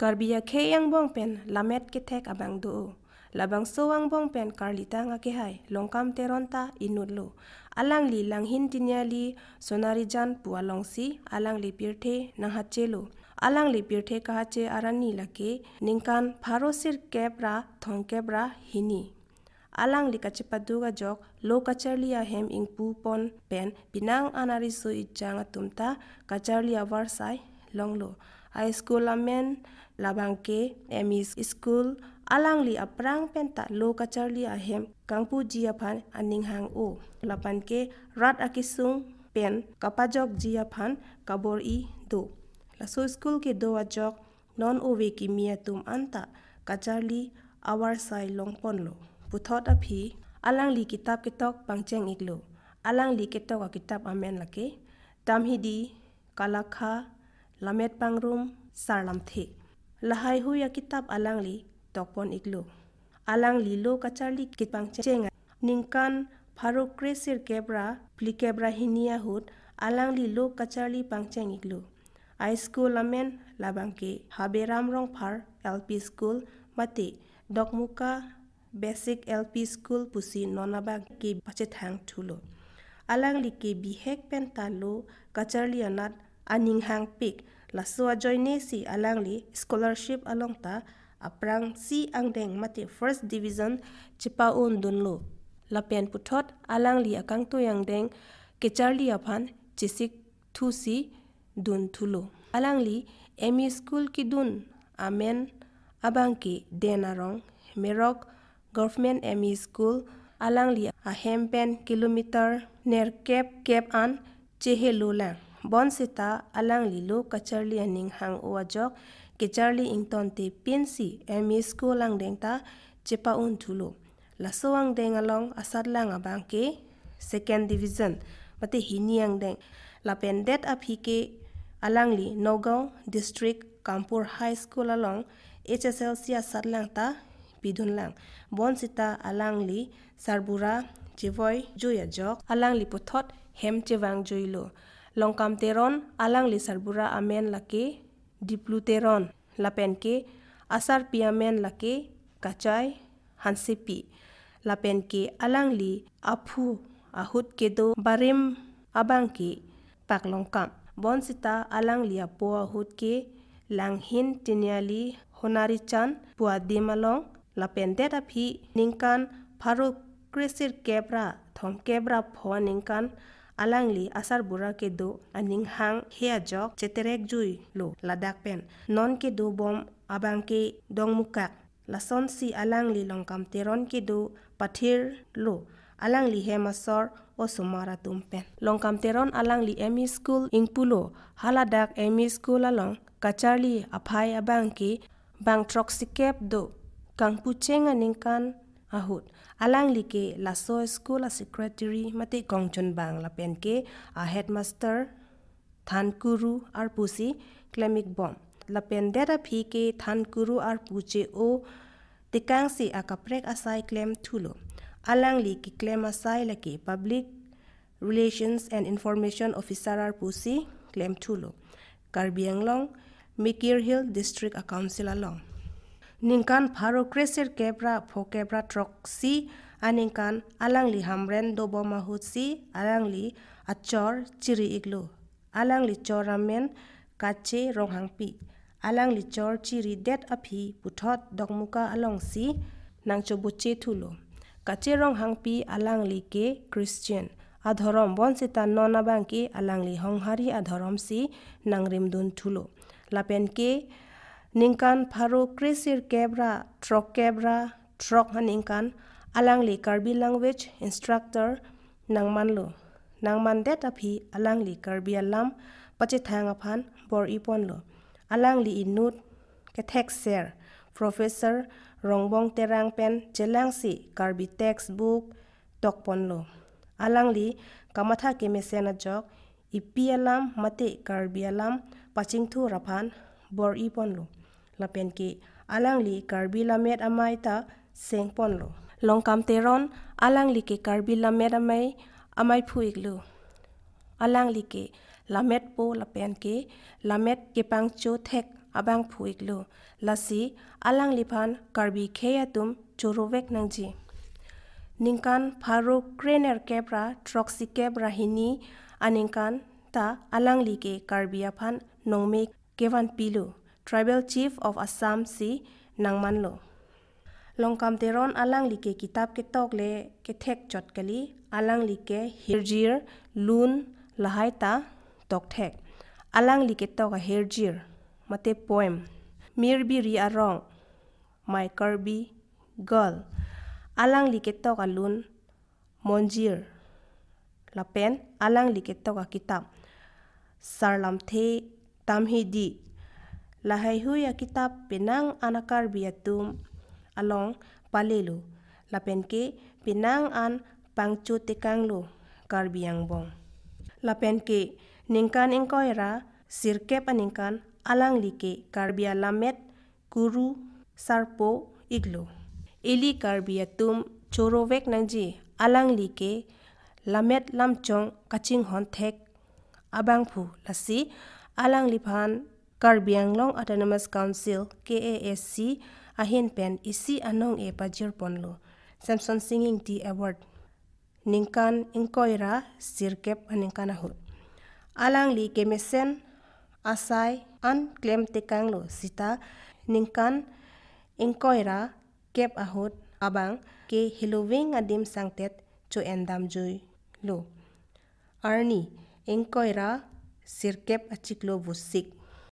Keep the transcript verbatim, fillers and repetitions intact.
Karbi akhei angbong pen lammet kethek abang do. Labangso angbong pen karlitang akehai Longkam Teron ta inutlo. Alangli Langhin Tiniali Sonarijan pu alongsi alangli pirthe nanghachelo. Alangli pirthe kahache arni lake ningkan pharo sirkep ra thomkep ra hini. Alangli kachepaduk ajok lo kacharli ahem ingpupon pen penang an ariso ejang atum ta kacharli avarsai longlo. High school amen labangke M E school. Alangli aphrang pen ta lo kacharli ahem kangpuji aphan aning hang-o. Lapen ke rat akesung pen kapajokji aphan kabor-i do. Laso school kedo ajok non ove kimi atum anta kacharli avarsai longponlo. Puthot aphi alangli kitap ketok pangcheng-iklo. Alangli ketok akitap amen lake Tamhidi, Kalakha, Lammet Pangrum, Sarlamthe. Lahaihui akitap alangli tokpon-iklo. Alangli lo kacharli kepangcheng ningkan pharo kre sirkep ra phlikep ra hini ahut alangli lo kacharli pangcheng-iklo. High school amen labangke Haberam Rongphar L P School mate Dokmoka Basic L P School pusi non abangke pachethang thulo. Alangli ke bihek pen ta lo kacharli anat aning hangpik. Laso ajoinesi alangli scholarship along ta aphrangsi angdeng mate first division chepa-un dunlo. Lapen puthot alangli akangtui angdeng kecharli aphan chesik thusi dun thulo. Alangli M E school kedun amen abangke Den Arong, Merok Government M E School. Alangli ahem pen kilometer nerkep kep an chehelo lang. Bonsita alangli lo kacharli aning hang-o ajok kecharli ingtonte pinsi M E School angdeng ta chepa-un thulo. Laso angdeng along asatlang abangke second division mate hini angdeng. Lapen det aphi ke alangli Nagaon District Kampur High School along H S L C asatlang ta pidunlang. Bonsita alangli sarbura chevoi jui ajok alangli puthot hem chevang juilo. Longkam Teron alangli sarbura amen lake Diplu Teron, lapen ke asarpi amen lake Kachai Hansepi, lapen ke alangli aphu ahut kedo barim abangke Pak Longkam. Bonsita alangli apo ahut ke Langhin Tiniali Honarichan pu adim along. Lapen det aphi ningkan pharo kre sirkep ra thomkep ra pho aningkan alangli asarbura kedo aning hang he ajok cheterek juilo. Ladak pen non kedo bom abangke Dokmoka. Lasonsi alangli Longkam Teron kedo pathirlo. Alangli hem asor osomar atum pen. Longkam Teron alangli M E School ingpulo. Haladak M E School along kacharli aphai abangke bang throksikep do. Kangpucheng aningkan ahut alangli ke laso school a secretary mate kongchunbang lapen ke a headmaster thankuru arpusi klem-ikbom. Lapen det aphi ke thankuru arpu che-o tekangsi akaprek asai klem thulo. Alangli keklem asai lake Public Relations and Information Officer arpusi klem thulo. Karbi Anglong, Mikir Hill District a Council along. Ningkan pharo kre sirkep ra phokep ra throksi aningkan alangli Hamren dobom ahutsi alangli achor chiri-iklo. Alangli chor amen Kache Ronghangpi. Alangli chor chiri det aphi puthot Dokmoka alongsi nangchoboche thulo. Kache Ronghangpi alangli ke Christian adhorom bonsita non abangke alangli Honghari adhoromsi nangrimdun thulo. Lapen ke ningkan pharo kre sirkep ra throkkep ra throk aningkan alangli Karbi language instructor nangmanlo. Nangmandet aphi alangli Karbi alam pachethang aphan bor-iponlo. Alangli inut kethekser Professor Rongbong Terang pen chelangsi Karbi textbook tokponlo. Alangli kamatha kemesen ajok ipi alam mate Karbi alam pachingthur aphan bor-iponlo. Lapen ke alangli Karbi Lammet Amei ta sengponlo. Longkam Teron alangli ke Karbi Lammet Amei ameiphu-iklo. Alangli ke lammetpo lapen ke lammet kepangchothek abangphu iklo. Lasi alangliphan Karbi khei atum chorovek nangji. Ningkan pharo krenerkep ra throksikep ra hini aningkan ta alangli ke Karbi aphan nongme kevanpilo, Tribal Chief of Assam si nangmanlo. Longkam Teron alangli ke kitap ketok le kethek chot kali, alangli ke hirjir, lun lahai ta tokthek. Alangli ketok ahirjir mate poem Mirbiri Arong, My Karbi Girl. Alangli ketok alun Monjir. Lapen alangli ketok akitap Sarlamthe Tamhidi. Lahaihui akitap penang an a-Karbi atum along palelo. Lapen ke penang an pangcho tekanglo Karbi angbong. Lapen ke ningkan ingkoi ra sirkep aningkan alangli ke Karbi alamet kuru sarpo iklo. Ili Karbi atum chorovek nangji, alangli ke lamet lamchong kachinghon thek abangphu, lasi alangliphan Karbi Anglong Autonomous Council, K A A C ahin pen isi anong-e pajirponlo, Samson Singh Ingti Award, ningkan ingkoi ra sirkep aningkan ahut. Alangli kemesen asai an klem tekanglo sita ningkan ingkoi ra kep ahut abang ke heloving adim sangtet cho-en damjuilo. Arni ingkoi ra sirkep achiklo vosik.